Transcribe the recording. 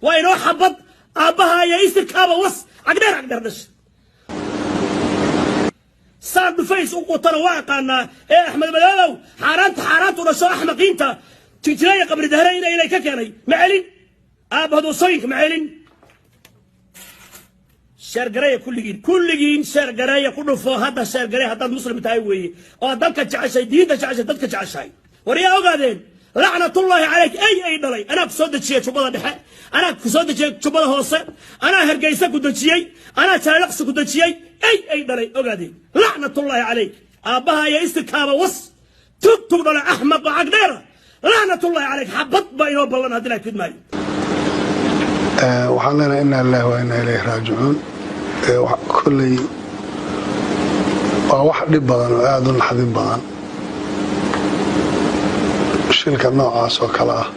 Waa inoo xabad. Aabbaha iyo isirkaaba was. Cagdheer, cagdheer dhasha. Saan dhufays u qutana waa aqaanaa. Ee Axmed Madoobow, xaaraanta xaaraantu dhasho, axmaqiinta Jigjireeya, Qabri Dahre ina ilay ka keenay ma celin. Aabbahadoosooyinka ma celin. Share gareeya kulligiin, kulligiin share gareeya, ku dhufo hadda share gareeya haddaad Muslim tahay weeye oo dalka jeceshay, diinta jeceshay, dadka jeceshahay. War yaa ogaadeen? Lacnatullaahi calayk. Ay ay dhalay. Anaa ku soo dejiyey Jubbada Dhexe, anaa ku soo dejiyey Jubbada Hoose, anaa Hargeysa ku dejiyey, anaa Jaalaqsi ku dejiyey. Ay ay dhalay. Ogaadeen, lacnatullaahi calayk. Aabbaha iyo istirkaaba was. Tug tug dhalay, axmaq oo cagdheera. Lacnatullaahi calayk. Xabad baa inoo ballan haddii la kidmaayo. Waxaan leenahay inna lillahi wa inna ilayhi raajicuun. Kolley waa wax dhib badan oo aada u naxdin badan shilka noocaas oo kale ah.